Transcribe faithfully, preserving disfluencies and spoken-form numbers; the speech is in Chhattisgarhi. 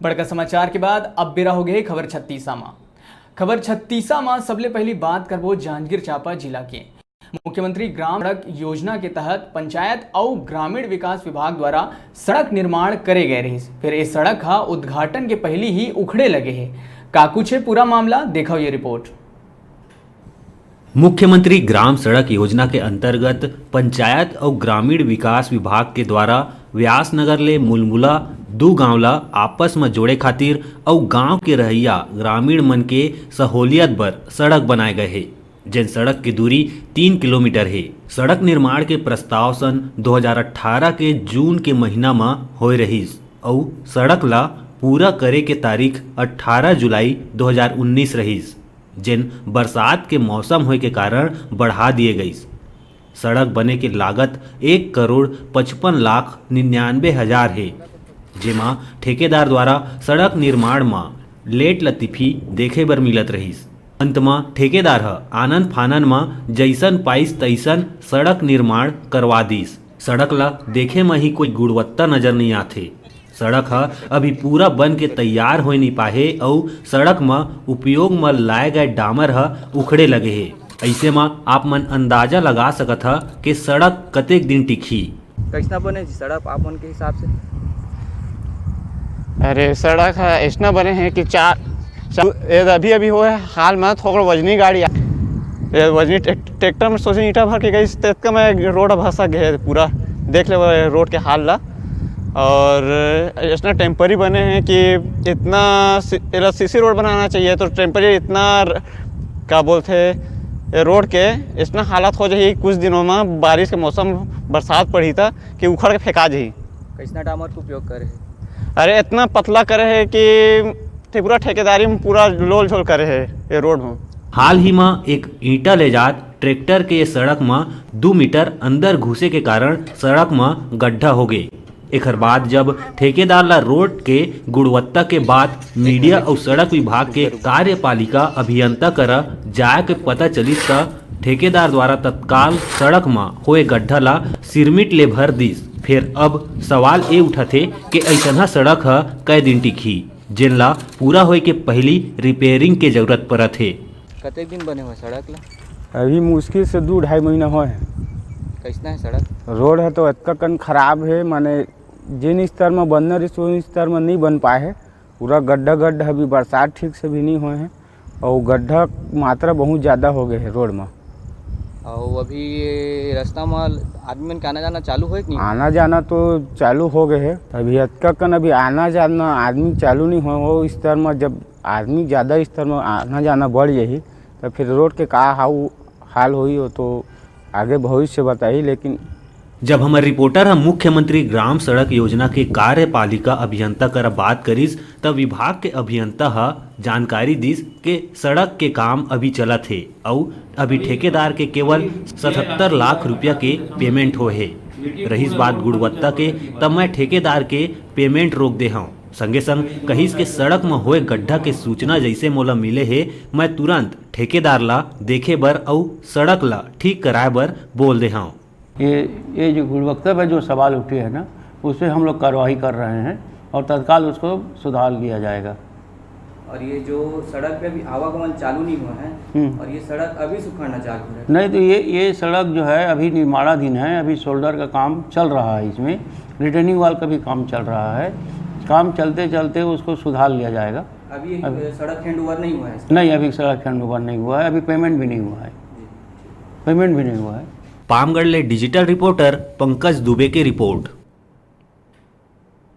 बड़का समाचार के बाद अब बेरा हो गए खबर छत्तीसा मा। खबर छत्तीसा मा सबले पहली बात करबो जांजगीर चांपा जिला के। मुख्यमंत्री ग्राम सड़क योजना के तहत पंचायत अउ ग्रामीण विकास विभाग द्वारा सड़क निर्माण करे गए रहिस, फिर ए सड़क हा उद्घाटन के पहली ही उखड़े लगे हे। का कुछ हे पूरा मामला, देखो ये रिपोर्ट। मुख्यमंत्री ग्राम सड़क योजना के अंतर्गत पंचायत अउ ग्रामीण विकास विभाग के द्वारा व्यासनगर ले मुलमुला दू गांव ला आपस म जोड़े खातिर अउ गांव के रहइया ग्रामीण मन के सहूलियत बर सड़क बनाए गए हे, जेन सड़क के दूरी तीन किलोमीटर हे। सड़क निर्माण के प्रस्ताव सन दो हज़ार अठारह के जून के महीना म होए रहिस अउ सड़क ला पूरा करे के तारीख अठारह जुलाई दो हज़ार उन्नीस रहिस, जेन बरसात के मौसम होए के कारण बढ़ा दिए गइस। सड़क बने के लागत एक करोड़ पचपन लाख निन्यानवे हजार हे, जेमा ठेकेदार द्वारा सड़क निर्माण म लेट लतीफी देखे बर मिलत रहिस। अंत म ठेकेदार ह आनन फानन म जइसन पाइस तइसन सड़क निर्माण करवा दिस। सड़क ल देखे म ही कोई गुणवत्ता नजर नइ आथे। सड़क ह अभी पूरा बन के तैयार होए नइ पाहे अउ सड़क म उपयोग म लाए गए डामर ह उखड़े लगे हे। अइसे म आप मन अंदाजा लगा सकत ह के सड़क कतेक दिन टिकही। कैसना बने जी सड़क आप मन के हिसाब से? अरे, सड़क ह अइसना बने हे कि चार, चार, ये अभी अभी होए हाल में थोड़ा वजनी गाड़ी आ, ये वजनी ट्रैक-, ट्रैक्टर में सोचे ईंटा भर के गई, तेतका में रोड भसक गए पूरा। देख ले वो रोड के हाल ला। और अइसना टेम्परी बने हे कि इतना सि-, एला सीसी रोड बनाना चाहिए, तो टेम्परी इतना र-, का बोलथे, ये रोड के इतना हालत हो जाही कुछ दिनों में, बारिश के मौसम, बरसात पड़ी त कि उखड़ के फेंका जाही। कैसना डामर के उपयोग करे हे? अरे, इतना पतला करे हे कि ते पूरा ठेकेदारी में पूरा लोल झोल करे हे ये रोड में। हाल ही म एक ईंटा ले जात ट्रैक्टर के ये सड़क म दू मीटर अंदर घुसे के कारण सड़क म गड्ढा हो गे। एखर बाद जब ठेकेदार ला रोड के गुणवत्ता के बात मीडिया अउ सड़क विभाग के कार्यपालिका अभियंता करा जाय के पता चलिस, त ठेकेदार द्वारा तत्काल सड़क म होए गड्ढा ला सिरमिट ले भर दिस। फेर अब सवाल ए उठथे के अइसनहा सड़क ह कय दिन टिकही, जेन ला पूरा होए के पहिली रिपेयरिंग के जरूरत परत हे। कतेक दिन बने हुए सड़क ला? अभी मुश्किल से दू ढाई महीना होए हे। कैसना हे सड़क? रोड ह तो अतका कन खराब हे, माने जेन स्तर म बनना रहिस, ओन स्तर म नइ बन पाए हे। पूरा गड्ढा गड्ढा, अभी बरसात ठीक से भी नइ होए हे अउ गड्ढा मात्रा बहुत ज्यादा हो गए हे रोड म। अउ अभी ये रास्ता म आदमी मन के आना जाना चालू होए कि नहीं? आना जाना तो चालू हो गए हे। अभी अतका कन अभी आना जाना आदमी चालू नइ होए, वो स्तर म जब आदमी ज्यादा स्तर म आना जाना बढ़ जाही, त फिर रोड के का हाउ-, हाल होही, वो तो आगे भविष्य बताही। लेकिन जब हमर रिपोर्टर ह मुख्यमंत्री ग्राम सड़क योजना के कार्यपालिका अभियंता करा बात करिस, त विभाग के अभियंता ह जानकारी दिस के सड़क के काम अभी चलत हे अउ अभी ठेकेदार के केवल सतहत्तर लाख रुपया के पेमेंट होए हे। रहिस बात गुणवत्ता के, त मैं ठेकेदार के पेमेंट रोक दे हंव। संगे संग कहिस के सड़क म होए गड्ढा के सूचना जइसे मोला मिले हे, मैं तुरंत ठेकेदार ला देखे बर अउ सड़क ला ठीक कराए बर बोल दे हंव। ये, ये जो गुणवत्ता पे जो सवाल उठे हैं ना, उस पे हम लोग कार्रवाई कर रहे हैं और तत्काल उसको सुधार लिया जाएगा। और ये जो सड़क पे अभी आवागमन चालू नहीं हुआ है हम्म। और ये सड़क अभी से उखड़ना चालू है। नहीं, तो ये, ये सड़क जो है अभी निर्माणाधीन है, अभी शोल्डर का काम चल रहा है, इसमें रिटेनिंग वॉल का भी काम चल रहा है। काम चलते चलते उसको सुधार लिया जाएगा। अभी अभी सड़क हैंड ओवर नहीं हुआ है इसका? नहीं, अभी सड़क हैंड ओवर नहीं हुआ है, अभी पेमेंट भी नहीं हुआ है। जी। पेमेंट भी नहीं हुआ है। पामगढ़ ले डिजिटल रिपोर्टर पंकज दुबे के रिपोर्ट।